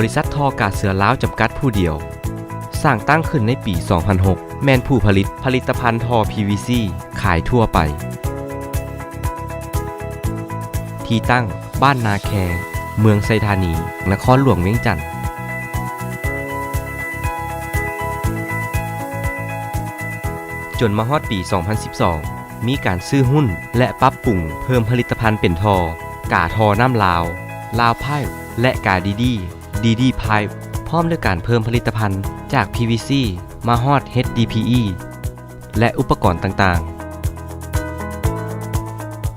ບໍລິສັດທໍ່ກາເສືອລາວຈຳກັດຜູ້ດຽວ, ສ້າງຕັ້ງຂຶ້ນໃນປີສອງພັນຫົກ ແມ່ນຜູ້ຜະລິດຜະລິດຕະພັນທໍ່ ພີວີຊີ ຂາຍທົ່ວໄປ. ທີ່ຕັ້ງ ບ້ານນາແຄ, ເມືອງໄຊທານີ, ນະຄອນຫຼວງວຽງຈັນ. ຈົນມາຮອດປີສອງພັນສິບສອງ ມີການຊື້ຫຸ້ນ ແລະ ປັບປຸງເພີ່ມຜະລິດຕະພັນເປັນທໍ່ ກາທໍ່ນ້ຳລາວ, ລາວພາຍ ແລະ ກາດີດີ, ດີດີພາຍ ພ້ອມດ້ວຍການເພີ່ມຜະລິດຕະພັນຈາກ ພີວີຊີ ມາຮອດ ເຮັດດີພີອີ ແລະ ອຸປະກອນຕ່າງໆ.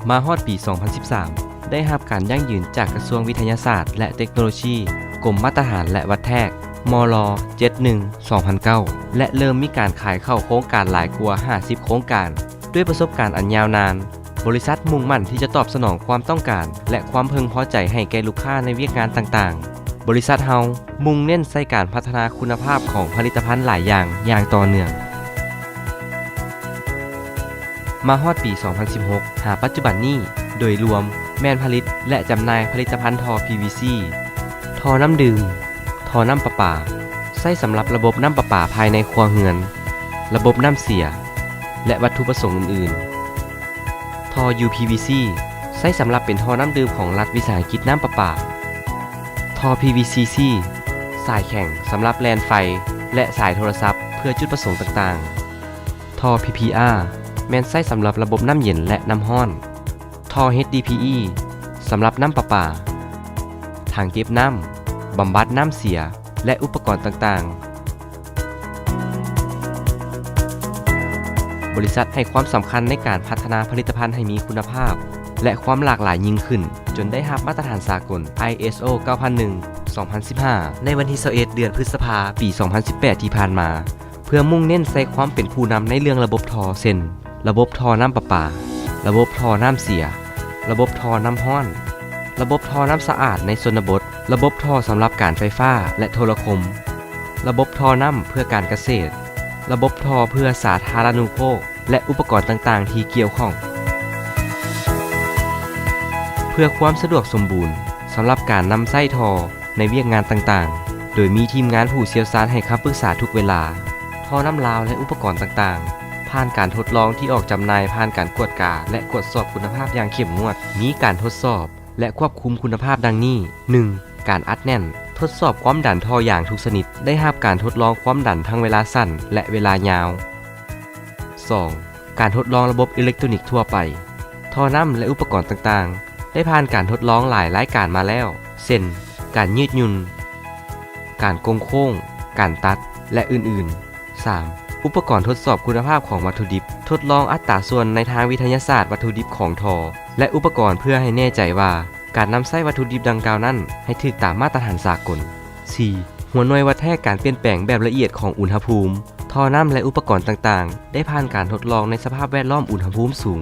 ມາຮອດປີສອງພັນສິບສາມ ໄດ້ຮັບການຢັ້ງຢືນຈາກກະຊວງວິທະຍາສາດ ແລະ ເຕັກໂນໂລຊີ, ກົມມາດຕະຖານ ແລະ ວັດແທກ, ມລ ເຈັດໜຶ່ງ ສອງພັນເກົ້າ ແລະ ເລີ່ມມີການຂາຍເຂົ້າໂຄງການຫຼາຍກວ່າຫ້າສິບໂຄງການ. ດ້ວຍປະສົບການອັນຍາວນານ, ບໍລິສັດມຸ່ງໝັ້ນທີ່ຈະຕອບສະໜອງຄວາມຕ້ອງການ ແລະ ຄວາມເພິ່ງພໍໃຈໃຫ້ແກ່ລູກຄ້າໃນວຽກງານຕ່າງໆ. ບໍລິສັດເຮົາມຸ່ງເນັ້ນໃສ່ການພັດທະນາຄຸນນະພາບຂອງຜະລິດຕະພັນຫຼາຍຢ່າງຢ່າງຕໍ່ເນື່ອງ. ມາຮອດປີສອງພັນສິບຫົກ ຫາປັດຈຸບັນນີ້, ໂດຍລວມແມ່ນຜະລິດ ແລະ ຈຳໜ່າຍຜະລິດຕະພັນທໍ່ ພີວີຊີ, ທໍ່ນ້ຳດື່ມ, ທໍ່ນ້ຳປະປາ, ໃຊ້ສຳລັບລະບົບນ້ຳປະປາພາຍໃນຄົວເຮືອນ, ລະບົບນ້ຳເສຍ ແລະ ວັດຖຸປະສົງອື່ນໆ. ທໍ່ ຢູ ພີວີຊີ ໃຊ້ສຳລັບເປັນທໍ່ນ້ຳດື່ມຂອງລັດວິສາຫະກິດນ້ຳປະປາ. ທໍ່ ພີວີຊີຊີ ສາຍແຂງສຳລັບແລ່ນໄຟ ແລະ ສາຍໂທລະສັບເພື່ອຈຸດປະສົງຕ່າງໆ. ທໍ່ ພີ ພີ ອາ ແມ່ນໃຊ້ສຳລັບລະບົບນ້ຳເຢັນ ແລະ ນ້ຳຮ້ອນ. ທໍ່ ເຮັດດີພີອີ ສຳລັບນ້ຳປະປາ, ຖັງເກັບນ້ຳ, ບຳບັດນ້ຳເສຍ ແລະ ອຸປະກອນຕ່າງໆ. ບໍລິສັດໃຫ້ຄວາມສຳຄັນໃນການພັດທະນາຜະລິດຕະພັນໃຫ້ມີຄຸນນະພາບ ແລະ ຄວາມຫຼາກຫຼາຍຍິ່ງຂຶ້ນ, ຈົນໄດ້ຮັບມາດຕະຖານສາກົນ ໄອເອສໂອ ເກົ້າພັນໜຶ່ງ ສອງພັນສິບຫ້າ ໃນວັນທີຊາວເອັດ ເດືອນພຶດສະພາ ປີສອງພັນສິບແປດ ທີ່ຜ່ານມາ. ເພື່ອມຸ່ງເນັ້ນໃສ່ຄວາມເປັນຜູ້ນຳໃນເລື່ອງລະບົບທໍ່ ເຊັ່ນ ລະບົບທໍ່ນ້ຳປະປາ, ລະບົບທໍ່ນ້ຳເສຍ, ລະບົບທໍ່ນ້ຳຮ້ອນ, ລະບົບທໍ່ນ້ຳສະອາດໃນຊົນນະບົດ, ລະບົບທໍ່ສຳລັບການໄຟຟ້າ ແລະ ໂທລະຄົມ, ລະບົບທໍ່ນ້ຳເພື່ອການກະເສດ, ລະບົບທໍ່ເພື່ອສາທາລະນູປະໂພກ ແລະ ອຸປະກອນຕ່າງໆທີ່ກ່ຽວຂ້ອງ. ເພື່ອຄວາມສະດວກສົມບູນສຳລັບການນຳໃຊ້ທໍ່ ໃນວຽກງານຕ່າງໆ, ໂດຍມີທີມງານຜູ້ຊ່ຽວຊານໃຫ້ຄຳປຶກສາທຸກເວລາ. ທໍ່ນ້ຳລາວ ແລະ ອຸປະກອນຕ່າງໆ ຜ່ານການທົດລອງທີ່ອອກຈຳໜ່າຍ, ຜ່ານການກວດກາ ແລະ ກວດສອບຄຸນນະພາບຢ່າງເຂັ້ມງວດ, ມີການທົດສອບ ແລະ ຄວບຄຸມຄຸນນະພາບດັ່ງນີ້: ໜຶ່ງ ການອັດແໜ້ນ, ທົດສອບຄວາມດັນທໍ່ຢາງທຸກຊະນິດ, ໄດ້ຮັບການທົດລອງຄວາມດັນທັງເວລາສັ້ນ ແລະ ເວລາຍາວ. ສອງ ການທົດລອງລະບົບເອເລັກໂຕຣນິກທົ່ວໄປ. ທໍ່ນ້ຳ ແລະ ອຸປະກອນຕ່າງໆ ໄດ້ຜ່ານການທົດລອງຫຼາຍລາຍການມາແລ້ວ ເຊັ່ນ ການຍືດຫຍຸ່ນ, ການກົງໂຄ້ງ, ການຕັດ ແລະ ອື່ນໆ. ສາມ ອຸປະກອນທົດສອບຄຸນນະພາບຂອງວັດຖຸດິບ, ທົດລອງອັດຕາສ່ວນໃນທາງວິທະຍາສາດວັດຖຸດິບຂອງທໍ່ ແລະ ອຸປະກອນ ເພື່ອໃຫ້ແນ່ໃຈວ່າ ການນຳໃຊ້ວັດຖຸດິບດັ່ງກ່າວນັ້ນໃຫ້ຖືກຕາມມາດຕະຖານສາກົນ. ສີ່ ຫົວໜ່ວຍວັດແທກການປ່ຽນແປງແບບລະອຽດຂອງອຸນຫະພູມ. ທໍ່ນ້ຳ ແລະ ອຸປະກອນຕ່າງໆ ໄດ້ຜ່ານການທົດລອງໃນສະພາບແວດລ້ອມອຸນຫະພູມສູງ,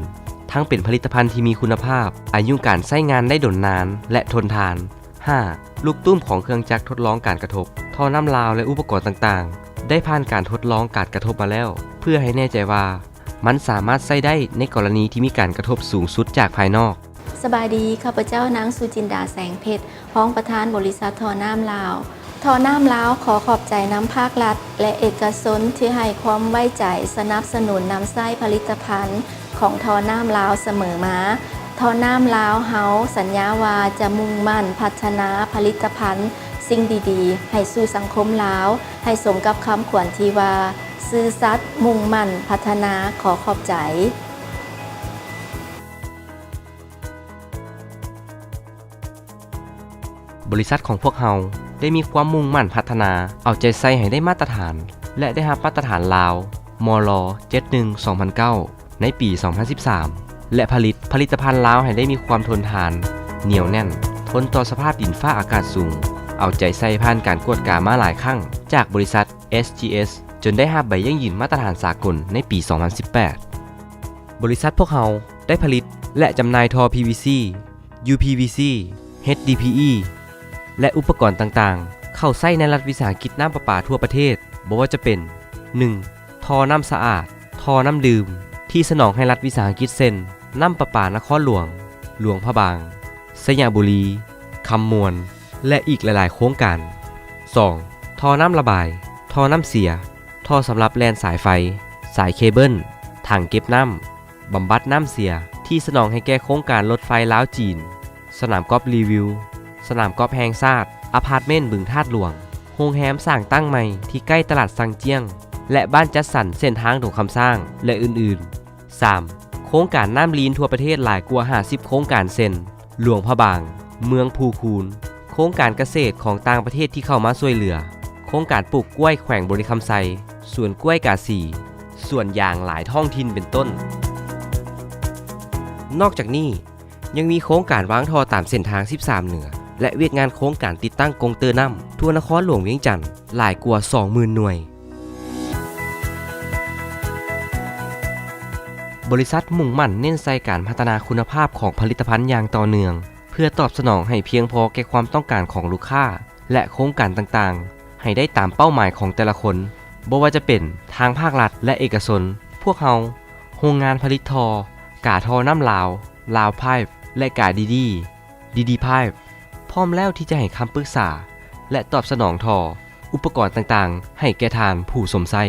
ທັງເປັນຜະລິດຕະພັນທີ່ມີຄຸນນະພາບ, ອາຍຸການໃຊ້ງານໄດ້ດົນນານ ແລະ ທົນທານ. ຫ້າ ລູກຕຸ້ມຂອງເຄື່ອງຈັກທົດລອງການກະທົບ. ທໍ່ນ້ຳລາວ ແລະ ອຸປະກອນຕ່າງໆ ໄດ້ຜ່ານການທົດລອງການກະທົບມາແລ້ວ ເພື່ອໃຫ້ແນ່ໃຈວ່າ ມັນສາມາດໃຊ້ໄດ້ໃນກໍລະນີທີ່ມີການກະທົບສູງສຸດຈາກພາຍນອກ. ສະບາຍດີ, ຂ້າພະເຈົ້າ ນາງ ສຸຈິນດາ ແສງເພັດ, ຮອງປະທານບໍລິສັດທໍ່ນ້ຳລາວ. ທໍ່ນ້ຳລາວຂໍຂອບໃຈນຳພາກລັດ ແລະ ເອກະຊົນທີ່ໃຫ້ຄວາມໄວ້ໃຈສະໜັບສະໜູນນຳໃຊ້ຜະລິດຕະພັນຂອງທໍ່ນ້ຳລາວສະເໝີມາ. ທໍ່ນ້ຳລາວເຮົາສັນຍາວ່າຈະມຸ່ງໝັ້ນພັດທະນາຜະລິດຕະພັນສິ່ງດີໆໃຫ້ສູ່ສັງຄົມລາວ ໃຫ້ສົມກັບຄຳຂວັນທີ່ວ່າ ຊື່ສັດ, ມຸ່ງໝັ້ນ, ພັດທະນາ. ຂໍຂອບໃຈ. ບໍລິສັດຂອງພວກເຮົາໄດ້ມີຄວາມມຸ່ງໝັ້ນພັດທະນາ, ເອົາໃຈໃສ່ໃຫ້ໄດ້ມາດຕະຖານ ແລະ ໄດ້ຮັບມາດຕະຖານລາວ ມລ ເຈັດໜຶ່ງ ສອງພັນເກົ້າ ໃນປີສອງພັນສິບສາມ ແລະ ຜະລິດຜະລິດຕະພັນລາວໃຫ້ໄດ້ມີຄວາມທົນທານ, ໜຽວແໜ້ນ, ທົນຕໍ່ສະພາບດິນຟ້າອາກາດສູງ, ເອົາໃຈໃສ່ຜ່ານການກວດກາມາຫຼາຍຄັ້ງຈາກບໍລິສັດ ເອສຈີເອສ ຈົນໄດ້ຮັບໃບຢັ້ງຢືນມາດຕະຖານສາກົນໃນປີສອງພັນສິບແປດ. ບໍລິສັດພວກເຮົາໄດ້ຜະລິດ ແລະ ຈຳໜ່າຍທໍ່ ພີວີຊີ, ຢູ ພີ ວີ ຊີ, ເຮັດ ດີ ພີ ອີ ແລະ ອຸປະກອນຕ່າງໆ ເຂົ້າໃຊ້ໃນລັດວິສາຫະກິດນ້ຳປະປາທົ່ວປະເທດ, ບໍ່ວ່າຈະເປັນ ໜຶ່ງ ທໍ່ນ້ຳສະອາດ, ທໍ່ນ້ຳດື່ມ ທີ່ສະໜອງໃຫ້ລັດວິສາຫະກິດເຊັ່ນ ນ້ຳປະປານະຄອນຫຼວງ, ຫຼວງພະບາງ, ໄຊຍະບູລີ, ຄຳມ່ວນ ແລະ ອີກຫຼາຍໆໂຄງການ. ສອງ ທໍ່ນ້ຳລະບາຍ, ທໍ່ນ້ຳເສຍ, ທໍ່ສຳລັບແລ່ນສາຍໄຟ, ສາຍເຄເບິນ, ຖັງເກັບນ້ຳ, ບຳບັດນ້ຳເສຍ ທີ່ສະໜອງໃຫ້ແກ່ໂຄງການລົດໄຟລາວ-ຈີນ, ສະໜາມກອບຣີວິວ, ສະໜາມກອບແຫ່ງຊາດ, ອາພາດເມັນບຶງທາດຫຼວງ, ໂຮງແຮມສ້າງຕັ້ງໃໝ່ທີ່ໃກ້ຕະຫຼາດຊັງຈຽງ ແລະ ບ້ານຈັດສັນເສັ້ນທາງດົງຄຳສ້າງ ແລະ ອື່ນໆ. ສາມ ໂຄງການນ້ຳລີນທົ່ວປະເທດຫຼາຍກວ່າຫ້າສິບໂຄງການ ເຊັ່ນ ຫຼວງພະບາງ, ເມືອງພູຄູນ, ໂຄງການກະເສດຂອງຕ່າງປະເທດທີ່ເຂົ້າມາຊ່ວຍເຫຼືອ, ໂຄງການປູກກ້ວຍແຂວງບໍລິຄຳໄຊ, ສວນກ້ວຍກາສີ, ສວນຢາງຫຼາຍທ້ອງຖິ່ນເປັນຕົ້ນ. ນອກຈາກນີ້ ຍັງມີໂຄງການວາງທໍ່ຕາມເສັ້ນທາງສິບສາມເໜືອ ແລະ ວຽກງານໂຄງການຕິດຕັ້ງກົງເຕີນ້ຳທົ່ວນະຄອນຫຼວງວຽງຈັນຫຼາຍກວ່າສອງໝື່ນໜ່ວຍ. ບໍລິສັດມຸ່ງໝັ້ນເນັ້ນໃສ່ການພັດທະນາຄຸນນະພາບຂອງຜະລິດຕະພັນຢ່າງຕໍ່ເນື່ອງ ເພື່ອຕອບສະໜອງໃຫ້ພຽງພໍແກ່ຄວາມຕ້ອງການຂອງລູກຄ້າ ແລະ ໂຄງການຕ່າງໆ ໃຫ້ໄດ້ຕາມເປົ້າໝາຍຂອງແຕ່ລະຄົນ, ບໍ່ວ່າຈະເປັນທາງພາກລັດ ແລະ ເອກະຊົນ. ພວກເຮົາ, ໂຮງງານຜະລິດທໍ່, ກາທໍ່ນ້ຳລາວ, ລາວພາຍ ແລະ ກາດີດີ, ດີດີພາຍ ພ້ອມແລ້ວທີ່ຈະໃຫ້ຄຳປຶກສາ ແລະ ຕອບສະໜອງທໍ່, ອຸປະກອນຕ່າງໆ ໃຫ້ແກ່ທ່ານຜູ້ຊົມໃຊ້.